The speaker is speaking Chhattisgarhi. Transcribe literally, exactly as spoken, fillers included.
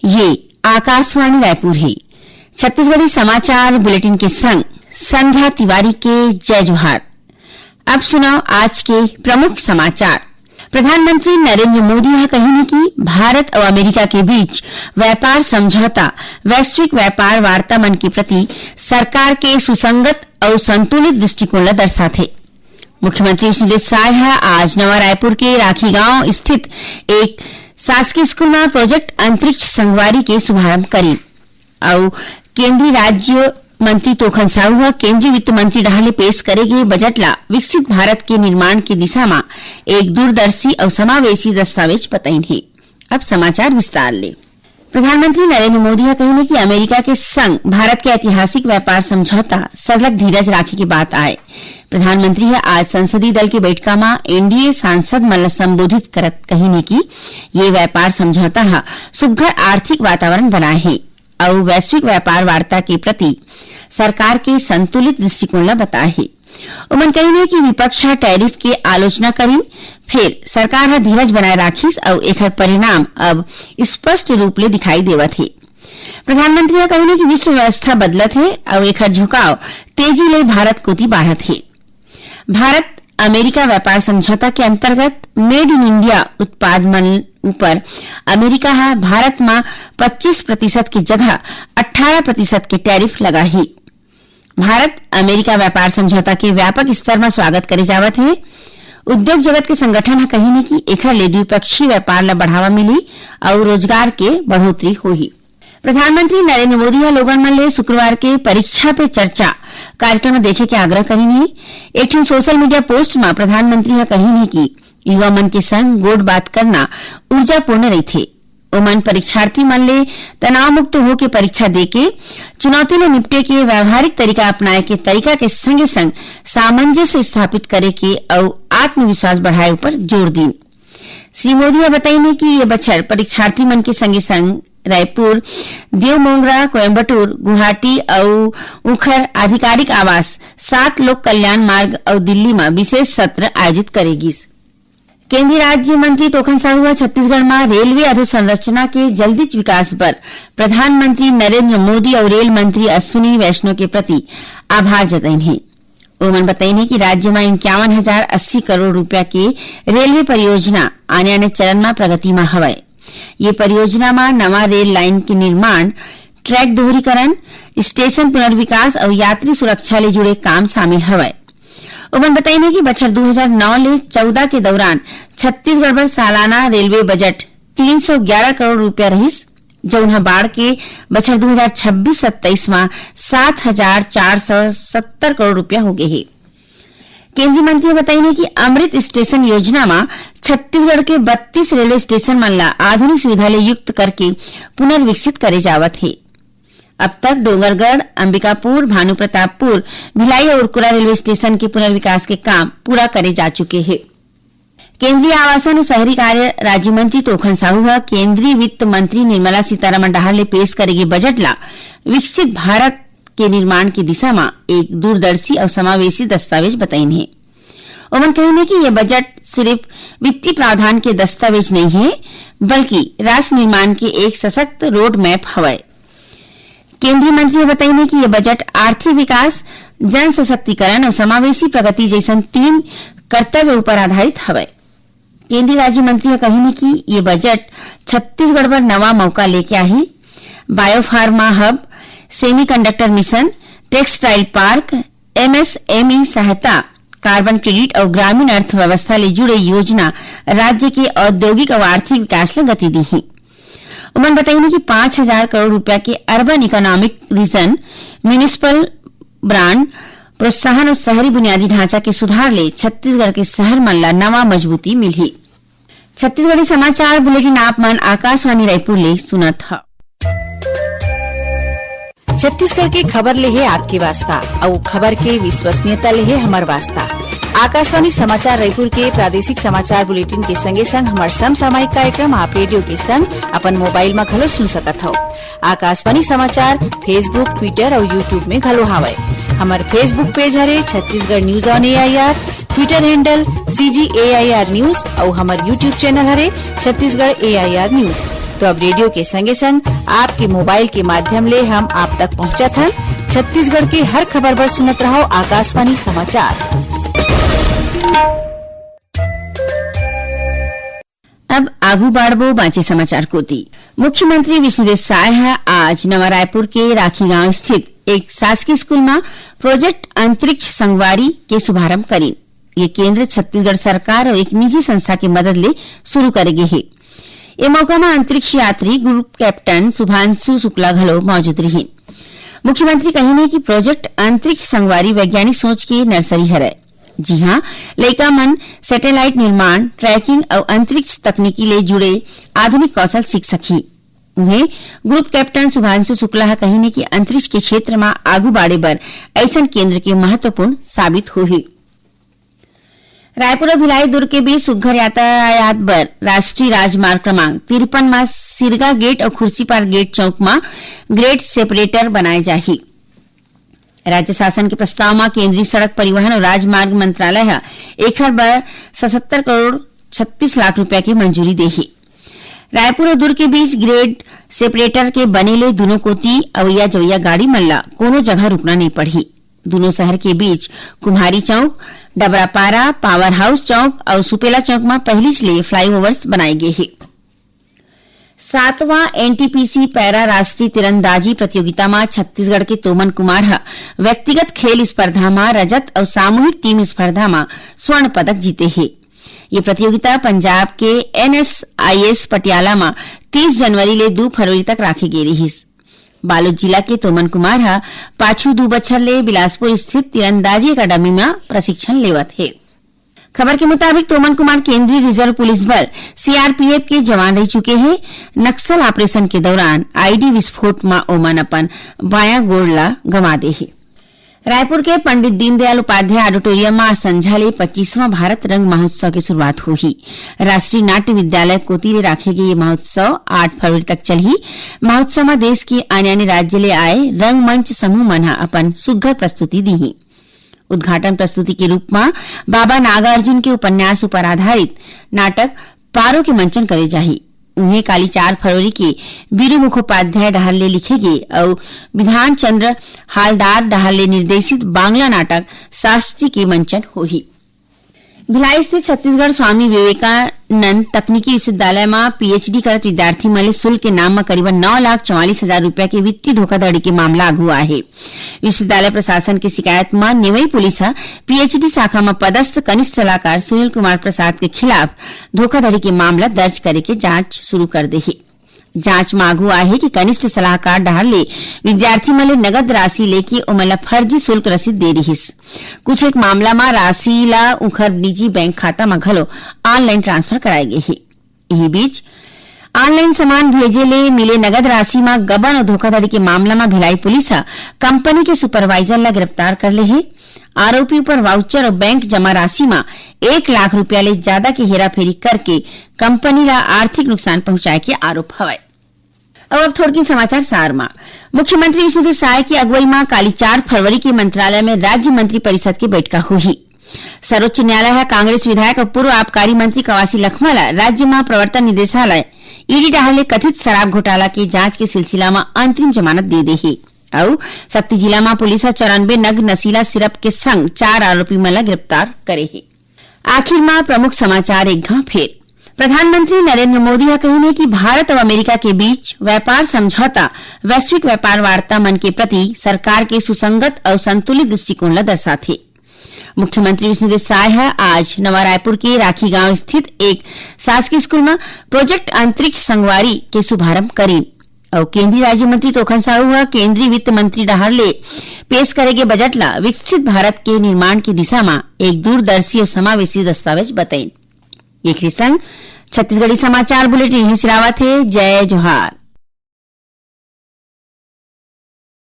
ये आकाशवाणी रायपुर हे। छत्तीसगढ़ी समाचार बुलेटिन के संग संध्या तिवारी के जय जोहार। अब सुनव आज के प्रमुख समाचार। प्रधानमंत्री नरेंद्र मोदी ह कहिन हे कि भारत अउ अमेरिका के बीच व्यापार समझौता वैश्विक व्यापार वार्ता मन के प्रति सरकार के सुसंगत अउ संतुलित दृष्टिकोण ल दर्शाथे। मुख्यमंत्री विष्णुदेव साय ह आज नवा रायपुर के राखी गांव स्थित एक शासकीय स्कूल म प्रोजेक्ट अंतरिक्ष संगवारी के शुभारंभ करिन। अउ केंद्रीय राज्य मंत्री तोखन साहू ह केंद्रीय वित्त मंत्री डहार ले पेश करे गे बजट ला विकसित भारत के निर्माण के दिशा म एक दूरदर्शी अउ समावेशी दस्तावेज बताइन हे। अब समाचार विस्तार ले। प्रधानमंत्री नरेंद्र मोदी ह कहिन हे कि अमेरिका के संग भारत के ऐतिहासिक व्यापार समझौता सरलग धीरज राखे के बात आय। प्रधानमंत्री ह आज संसदीय दल के बैठका म एनडीए सांसद मन ल संबोधित करत कहिन हे कि ये व्यापार समझौता ह सुघ्घर आर्थिक वातावरण बनाए हे अउ वैश्विक व्यापार वार्ता के प्रति सरकार के संतुलित दृष्टिकोण ल बताए हे। ओमन कहिन हे कि विपक्ष ह टैरिफ के आलोचना करिन, फेर सरकार ह धीरज बनाए राखिस अउ एखर परिणाम अब स्पष्ट रूप ले दिखाई देवत हे। प्रधानमंत्री ह कहिन हे कि विश्व व्यवस्था बदलत हे अउ एखर झुकाव तेजी ले भारत कोति बाढ़त हे। भारत अमेरिका व्यापार समझौता के अंतर्गत मेड इन इंडिया उत्पाद मन ऊपर अमेरिका ह भारत म पच्चीस प्रतिशत के जगह अट्ठारह प्रतिशत के टैरिफ लगाही। भारत अमेरिका व्यापार समझौता के व्यापक स्तर म स्वागत करे जावत हे। उद्योग जगत के संगठन ह कहिन हे कि एखर ले द्विपक्षीय व्यापार ल बढ़ावा मिलही अउ रोजगार के बढ़ोतरी होही। प्रधानमंत्री नरेंद्र मोदी ह लोगन मन ले शुक्रवार के परीक्षा पे चर्चा कार्यक्रम देखे के आग्रह करिन हे। एक ठन सोशल मीडिया पोस्ट म प्रधानमंत्री ह कहिन हे कि युवा मन के संग गोठ बात करना ऊर्जापूर्ण रहिथे। ओमन परीक्षार्थी मन ले तनाव मुक्त होके परीक्षा देके चुनौती ले निपटे के व्यावहारिक तरीका अपनाए के तरीका के संगे संग सामंजस्य स्थापित करे के अउ आत्मविश्वास बढ़ाए ऊपर जोर दीन। श्री मोदी ह बताइन कि ये बछर परीक्षार्थी मन के संगे संग रायपुर, देवमोंगरा, कोयम्बटूर, गुवाहाटी अउ उखर आधिकारिक आवास, सात लोक कल्याण मार्ग अउ दिल्ली म विशेष सत्र आयोजित करे गिस। केंद्रीय राज्य मंत्री तोखन साहू ह छत्तीसगढ़ म रेलवे अधोसंरचना के जल्दीच विकास बर प्रधानमंत्री नरेंद्र मोदी अउ रेल मंत्री अश्विनी वैष्णव के प्रति आभार जताइन हे। ओमन बताइन हे कि राज्य म इक्यावन हजार अस्सी करोड़ रुपया के रेलवे परियोजना आने-आने चरण म प्रगति म हवय। ये परियोजना म नवा रेल लाइन के निर्माण, ट्रैक दोहरीकरण, स्टेशन पुनर्विकास अउ यात्री सुरक्षा ले जुड़े काम शामिल हवय। ओमन बताइन हे कि बछर दू हजार नौ ले चौदह के दौरान छत्तीसगढ़ बर सालाना रेलवे बजट तीन सौ ग्यारह करोड़ रुपया रहिस, जउन ह बाढ़ के बछर दू हजार छब्बीस सत्ताईस म सात हजार चार सौ सत्तर करोड़ रुपया हो गे हे। केंद्रीय मंत्री ह बताइन हे कि अमृत स्टेशन योजना म छत्तीसगढ़ के बत्तीस रेलवे स्टेशन मन ला आधुनिक सुविधा ले युक्त करके पुनर्विकसित करे जावत हे। अब तक डोंगरगढ़, अंबिकापुर, भानुप्रतापपुर, भिलाई अउ उरकुरा रेलवे स्टेशन के पुनर्विकास के काम पूरा करे जा चुके हे। केंद्रीय आवासन अउ शहरी कार्य राज्य मंत्री तोखन साहू ह केंद्रीय वित्त मंत्री निर्मला सीतारमण डहार ले पेश करे गे बजट ला विकसित भारत के निर्माण के दिशा म एक दूरदर्शी अउ समावेशी दस्तावेज बताइन हे। ओमन कहिन हे कि ये बजट सिर्फ वित्तीय प्रावधान के दस्तावेज नइ हे, बल्कि राष्ट्र निर्माण के एक सशक्त रोड मैप हवय। केंद्रीय मंत्री ह बताइन हे कि ये बजट आर्थिक विकास, जन सशक्तिकरण अउ समावेशी प्रगति जइसन तीन कर्तव्य ऊपर आधारित हवय। केंद्रीय राज्य मंत्री ह कहिन हे कि ये बजट छत्तीसगढ़ बर नवा मौका लेके आही। Biopharma hub, semiconductor mission, textile park, MSME सहायता, कार्बन क्रेडिट अउ ग्रामीण अर्थव्यवस्था ले जुड़े योजना राज्य के औद्योगिक अउ आर्थिक विकास ल गति दीही। ओमन बताइन कि पाँच हजार करोड़ रुपया के urban economic region, municipal brand प्रोत्साहन अउ शहरी बुनियादी ढांचा के सुधार ले छत्तीसगढ़ के शहर मन ला नवा मजबूती मिलही। छत्तीसगढ़ी समाचार बुलेटिन आप मन आकाशवाणी रायपुर ले सुनत ह। छत्तीसगढ़ के खबर ले हे आपके वास्ता, अउ खबर के विश्वसनीयता ले हे हमर वास्ता। आकाशवाणी समाचार रायपुर के प्रादेशिक समाचार बुलेटिन के संगे संग हमर समसामयिक कार्यक्रम आप रेडियो के संग अपन मोबाइल म घलो सुन सकत हव। आकाशवाणी समाचार Facebook, Twitter अउ YouTube में घलो हावय। हमर Facebook पेज हरे Chhattisgarh news on AIR, Twitter handle CG AIR news अउ हमर YouTube चैनल हरे छत्तीसगढ़ AIR न्यूज। तो अब रेडियो के संगे संग आपके मोबाइल के माध्यम ले हम आप तक पहुंचत हन। छत्तीसगढ़ के हर खबर बर सुनत रहो आकाशवाणी समाचार। अब आगू बाढ़बो बांचे समाचार कोति। मुख्यमंत्री विष्णुदेव साय ह आज नवा रायपुर के राखी गांव स्थित एक शासकीय स्कूल म प्रोजेक्ट अंतरिक्ष संगवारी के शुभारंभ करिन। ये केंद्र छत्तीसगढ़ सरकार अउ एक निजी संस्था के मदद ले शुरू करे गे हे। ए मौका म अंतरिक्ष यात्री ग्रुप कैप्टन शुभांशु शुक्ला घलो मौजूद रिहीन। मुख्यमंत्री कहिन हे कि प्रोजेक्ट अंतरिक्ष संगवारी वैज्ञानिक सोच के नर्सरी हरय, जिहां लइका मन सैटेलाइट निर्माण, ट्रैकिंग अउ अंतरिक्ष तकनीकी ले जुड़े आधुनिक कौशल सीख सकही। उहें, ग्रुप कैप्टन शुभांशु शुक्ला ह कहिन हे कि अंतरिक्ष के क्षेत्र म आगू बाढ़े बर अइसन केंद्र के महत्वपूर्ण साबित होही। रायपुर अउ भिलाई दुर्ग के बीच सुघ्घर यातायात बर राष्ट्रीय राजमार्ग क्रमांक तिरपन म सिरगा गेट अउ खुर्सीपार गेट चौक म ग्रेड सेपरेटर बनाए जाही। राज्य शासन के प्रस्ताव म केंद्रीय सड़क परिवहन अउ राजमार्ग मंत्रालय ह एखर बर सतहत्तर करोड़ छत्तीस लाख रुपया के मंजूरी दे हे। रायपुर अउ दुर्ग के बीच ग्रेड सेपरेटर के बने ले दुनों कोति अवइया जवइया गाड़ी मन ला कोनो जगह रुकना नइ पड़ही। दुनों शहर के बीच कुम्हारी चौक, डबरापारा, पावर हाउस चौक अउ सुपेला चौक म पहिलीच ले फ्लाईओवर्स बनाए गे हे। सातवां एनटीपीसी पैरा राष्ट्रीय तीरंदाजी प्रतियोगिता म छत्तीसगढ़ के तोमन कुमार ह व्यक्तिगत खेल स्पर्धा म रजत अउ सामूहिक टीम स्पर्धा म स्वर्ण पदक जीते हे। ये प्रतियोगिता पंजाब के एनएसआईएस पटियाला म तीस जनवरी ले दू फरवरी तक राखे गे रिहिस। बालोद जिला के तोमन कुमार ह पाछू दू बछर ले बिलासपुर स्थित तीरंदाजी अकादमी म प्रशिक्षण लेवत हे। खबर के मुताबिक तोमन कुमार केंद्रीय रिजर्व पुलिस बल, सीआरपीएफ के जवान रह चुके हे। नक्सल ऑपरेशन के दौरान आईडी विस्फोट म ओमन अपन बायां गोड़ ला गंवा दे हे। रायपुर के पंडित दीनदयाल उपाध्याय ऑडिटोरियम म आज संझा ले पच्चीसवां भारत रंग महोत्सव के शुरुआत होही। राष्ट्रीय नाट्य विद्यालय कोति ले राखे गे ये महोत्सव आठ फरवरी तक चलही। महोत्सव म देश के आने-आने राज्य ले आए रंगमंच समूह मन ह अपन सुघ्घर प्रस्तुति दीही। उद्घाटन प्रस्तुति के रूप म बाबा नागार्जुन के उपन्यास उपर आधारित नाटक पारो के मंचन करे जाही। उहें, काली चार फरवरी के बीरू मुखोपाध्याय डहार ले लिखे गे अउ विधान चंद्र हालदार डहार ले निर्देशित बांग्ला नाटक शास्त्री के मंचन होही। भिलाई स्थित छत्तीसगढ़ स्वामी विवेकानंद तकनीकी विश्वविद्यालय म पीएचडी करत विद्यार्थी मन ले शुल्क के नाम म करीबन नौ लाख चौवालीस हजार रुपया के वित्तीय धोखाधड़ी के मामला आगू आए हे। विश्वविद्यालय प्रशासन के शिकायत म नेवई पुलिस ह पीएचडी शाखा म पदस्थ कनिष्ठ सलाहकार सुनील कुमार प्रसाद के खिलाफ धोखाधड़ी के मामला दर्ज करे के जांच शुरू कर दे हे। जांच म आगू आए हे कि कनिष्ठ सलाहकार डहार ले विद्यार्थी मन ले नगद राशि लेके ओमन ला फर्जी शुल्क रसीद दे रिहिस। कुछ एक मामला म राशि ला उखर निजी बैंक खाता म घलो ऑनलाइन ट्रांसफर कराए गे हे। इही बीच, ऑनलाइन सामान भेजे ले मिले नगद राशि म गबन अउ धोखाधड़ी के मामला म भिलाई पुलिस ह कंपनी के सुपरवाइजर ला गिरफ्तार कर ले हे। आरोपी ऊपर वाउचर अउ बैंक जमा राशि म एक लाख रुपया ले ज्यादा के हेराफेरी करके कंपनी ला आर्थिक नुकसान पहुंचाए के आरोप हवय। अब, अब थोड़किन समाचार सार म। मुख्यमंत्री विष्णुदेव साय की अगुवाई म काली चार फरवरी के मंत्रालय में राज्य मंत्री परिषद की बैठका होही। सर्वोच्च न्यायालय ह कांग्रेस विधायक अउ पूर्व आबकारी मंत्री कवासी लखमा ला राज्य म प्रवर्तन निदेशालय, ईडी, डहार ले कथित शराब घोटाला के जांच के सिलसिला म अंतरिम जमानत दे दे हे। अउ सक्ती जिला म पुलिस ह चौरानबे नग नशीला सिरप के संग चार आरोपी मन ला गिरफ्तार करे हे। आखिर म प्रमुख समाचार एक घांव फेर। प्रधानमंत्री नरेंद्र मोदी ह कहिन हे कि भारत अउ अमेरिका के बीच व्यापार समझौता वैश्विक व्यापार वार्ता मन के प्रति सरकार के सुसंगत अउ संतुलित दृष्टिकोण ला दर्शाथे। मुख्यमंत्री विष्णुदेव साय ह आज नवा रायपुर के राखी गांव स्थित एक शासकीय स्कूल म प्रोजेक्ट अंतरिक्ष संगवारी के शुभारंभ करिन। अउ केंद्रीय राज्य मंत्री तोखन साहू ह केंद्रीय वित्त मंत्री डहार ले पेश करे गे बजट ला विकसित भारत के निर्माण के दिशा म एक दूरदर्शी अउ समावेशी दस्तावेज बताइन। एखरे संग छत्तीसगढ़ी समाचार बुलेटिन इहें सिरावत हे। जय जोहार।